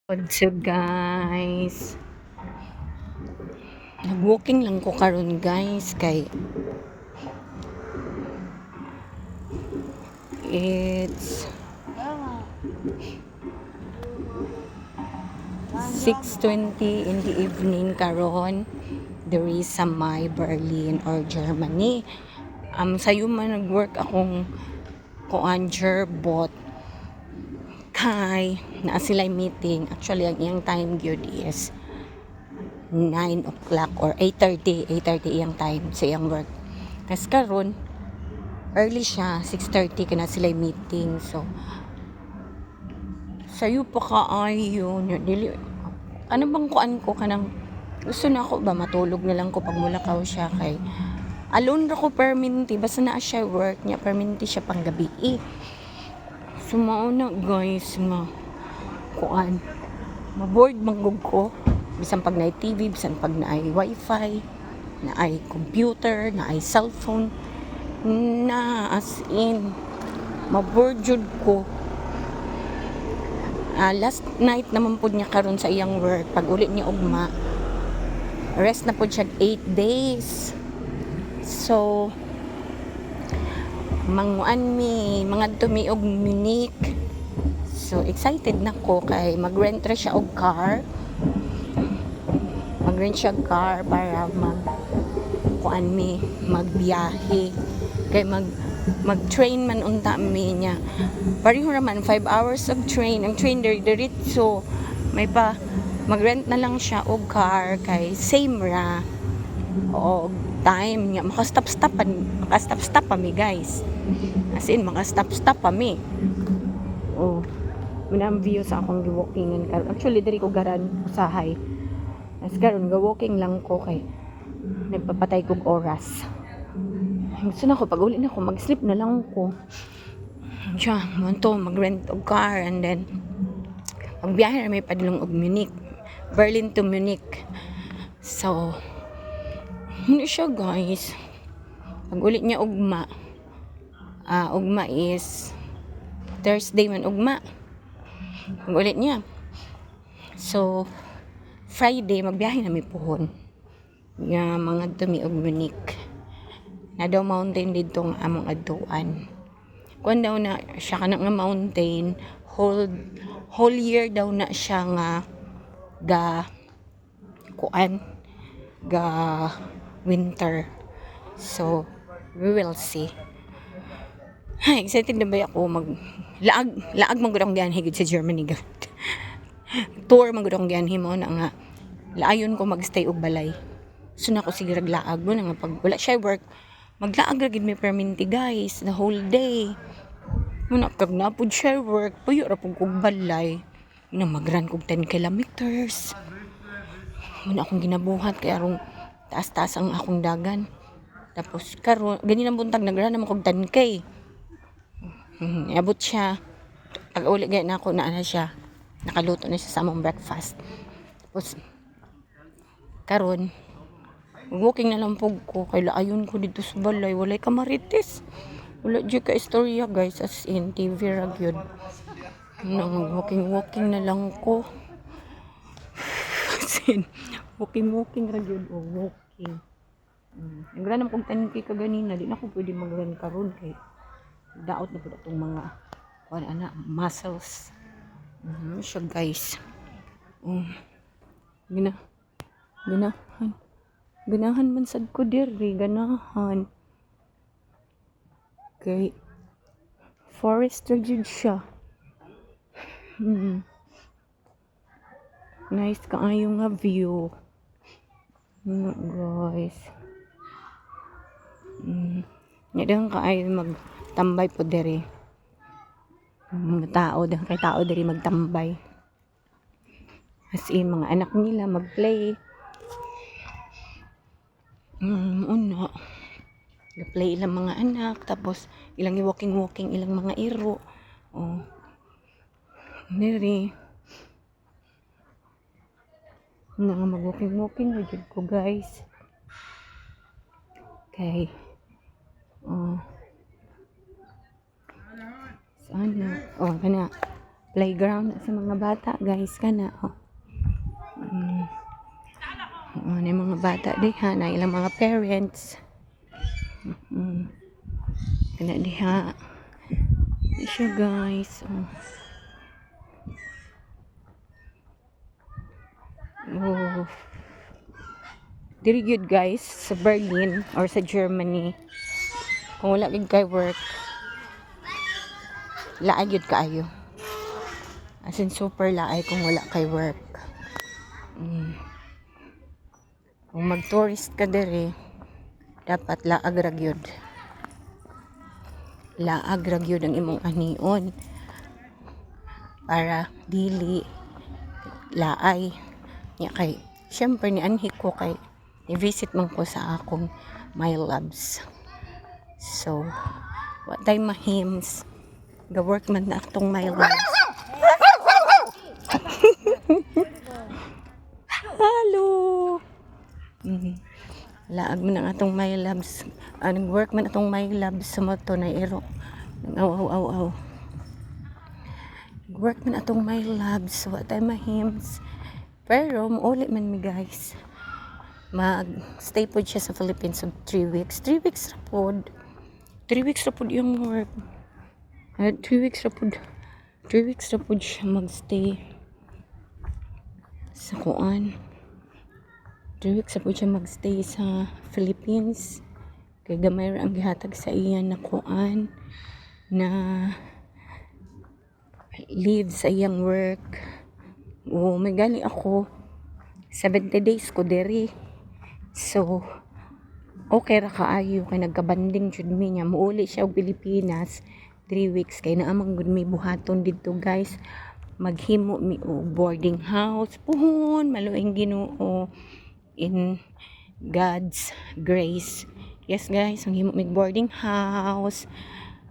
What's up, guys? Nag-walking lang ko karon, guys, kay it's 6:20 in the evening karon diri sa may Berlin or Germany. Sayo man nag-work akong kuan bot kay naa sila meeting. Actually, ang iyang time gyud is 9 o'clock or 8:30, 8:30 iyang time sa iyang work. Tas karon early siya, 6:30 kana sila meeting. So sayo pa kaayo nya, dili ano bang kuan ko, kanang gusto na ako ba matulog na lang ko pag mulakaw siya kay alone ra ko perminti basta naa siya work niya, perminti siya pang gabi eh. So mao na, guys, nga kuan, mabored man gud ko bisan pag naay TV, bisan pag naay wifi, naay computer, naay cellphone na, as in mabored jud ko. Last night naman pud niya karon sa iyang work. Pag uli niya ugma, rest na pud siya 8 days. So manguan mi, mangadto mi og Munich. So excited na ko kay mag-rent ra siya og car, mag-rent siya og car para mag kuan mi, magbiyahe, kay mag train man unta mi niya. Pareho ra man 5 hours of train. Ang train diri diretso. May pa mag-rent na lang siya og car kay same ra og time niya. Maka-stop stop pa mi, guys, as in maka-stop stop pa mi. Oh, muna ang view sa akong gi-walkingan karon. Actually, diri ko ga-run usahay. As karon ga-walking lang ko kay nagpapatay kog oras. Gusto na ko pag uli na ko, mag-sleep na lang ko. Siya, mo to mag-rent og car and then magbiyahe na may padulong og Munich. Berlin to Munich. So, ano siya, guys. Pag uli niya ugma, ugma is Thursday man ugma. Pag uli niya. So, Friday, magbiyahe na mi puhon. Nga mga mi og Munich. Na daw mountain dito nga among adtuan. Kuan daw na siya kana nga mountain, whole year daw na siya nga ga kuan, ga winter. So, we will see. Ay, excited na ba ako mag laag laag man gud akong gianhi gid sa Germany gud. Tour man gud akong gianhi mo na nga laayon ko magstay og balay. So na ko sige rag laag mo na nga pag wala siya work, maglaag ra gid mi perminti, guys, the whole day. Muna kag napud siya work, puyo ra pud kog balay. Na mag-run kog 10 kilometers. Muna akong ginabuhat kay arong taas-taas ang akong dagan. Tapos karon ganina buntag nag-run naman kog 10K. Abot siya. Pag uli gaya na ako na ana siya. Nakaluto na siya sa among breakfast. Tapos karon walking na lang pug ko kay laayon ko dito sa balay, walay kamarites. Wala jud ka istorya, guys, as in TV ra gyud. Nang walking walking na lang ko. As in, walking walking ra gyud, oh, walking. Nag-run naman kog 10K kaganina, di na ko pwede mag-run karon kay daot na pud atong mga kuan ana, muscles. Siya, guys. Oh. Gina. Ganahan. Ganahan man sad ko diri, ganahan. Kay forest ra jud siya. Nice kaayo nga view. Guys. Nya daghan kaayo magtambay po diri. Mga tao, daghan kay tao diri magtambay. As in, mga anak nila magplay. Una. Ga-play ilang mga anak, tapos ilang i-walking-walking ilang mga iro. Oh. Diri. Na nga mag-walking-walking na jud ko, guys. Okay. Oh. Sana. Oh, kana. Playground sa mga bata, guys, kana oh. Oh, na mga bata diha na ilang mga parents. Kana diha. Di siya, guys. Oh. Oh. Diri gyud, guys, sa Berlin or sa Germany. Kung wala gyud kay work, laay gyud kaayo. As in super laay kung wala kay work. Kung mag-tourist ka diri, dapat laag ra gyud. Laag ra gyud ang imong anion para dili laay. Nya kay syempre ni anhi ko kay ni-visit man ko sa akong my loves. So, wa tay mahims. Ga-work man na atong my loves. Hello! Laag man ang atong my loves. Ah, nag-work man atong my loves sa moto na iro. Aw, aw, aw, aw. Nag-work man atong my loves. Wa tay mahims. Pero, muuli man mi, guys. Mag-stay pod siya sa Philippines of 3 weeks. 3 weeks ra pod. 3 weeks ra pod yung work. 3 weeks ra pod. 3 weeks ra pod siya magstay sa kuan. 3 weeks ra pod siya magstay sa Philippines. Kay gamay ra ang gihatag sa iya na kuan na leave sa iyang work. Oo, may gani ako 70 days ko diri. So, okay ra kaayo kay nagka-bonding jud mi niya. Muuli siya og Pilipinas 3 weeks kay naa man gud may buhaton didto, guys. Maghimo mi og boarding house puhon, maluoy Ginoo, in God's grace. Yes, guys, maghimo mig boarding house.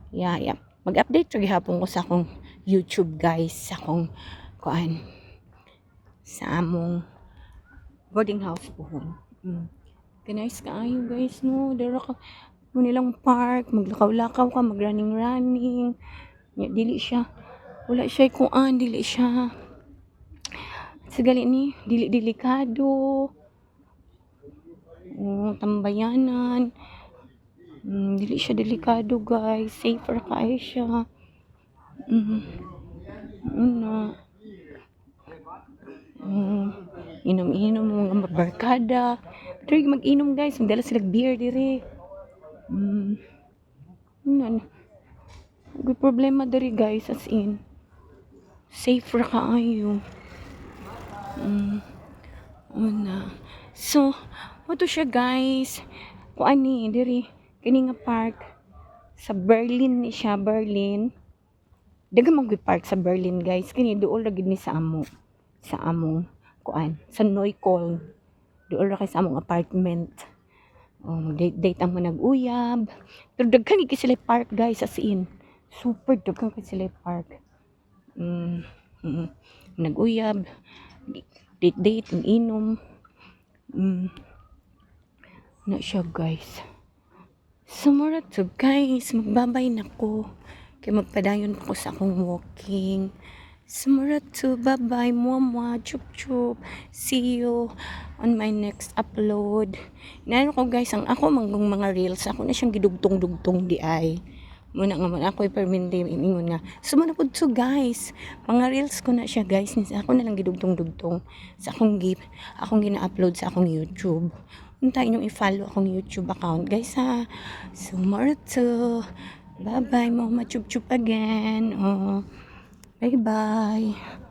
Yeah. Mag-update ra gihapon ko sa akong YouTube, guys, sa akong kuan sa among boarding house puhon. Nice kaayo, guys, no. Dara ka mo nilang park, maglakaw-lakaw ka, mag-running-running. Nya dili siya wala siya kuan, dili siya sa gali ni, dili delikado. Oh, tambayanan. Dili siya delikado, guys. Safer kaayo siya. Una. Inom-inom mga barkada. Pero mag-inom, guys, magdala sila beer diri. Ano, good problema diri, guys, as in. Safe ra kaayo. Una. So, to siya, guys. Kuan ni diri kini nga park sa Berlin ni siya, Berlin. Daghan man gyud park sa Berlin, guys. Kini duol ra gyud ni sa amo. Sa among kuan, sa Neukölln. Duol ra kay sa among apartment. Oh, date date ang mga nag-uyab. Pero daghan kay sila park, guys, as in. Super daghan kay sila park. Nag-uyab, date date, inom. Na siya, guys. So, mura to, guys. Magbabay na ko. Kay magpadayon pa ko sa akong walking. So, mura to. Bye-bye. Mua mua. Chup chup. See you on my next upload. Inaano ko, guys, ang ako manggong mga reels. Ako na siyang gidugtong-dugtong di ay. Muna nga man ako permindi ingon nga. So muna pud to, guys. Mga reels ko na siya, guys. Ako na lang gidugtong-dugtong sa akong gip, akong gina-upload sa akong YouTube. Unta inyong i-follow akong YouTube account, guys, ha. So more to. Bye-bye, mama chup chup again. Oh. Bye-bye.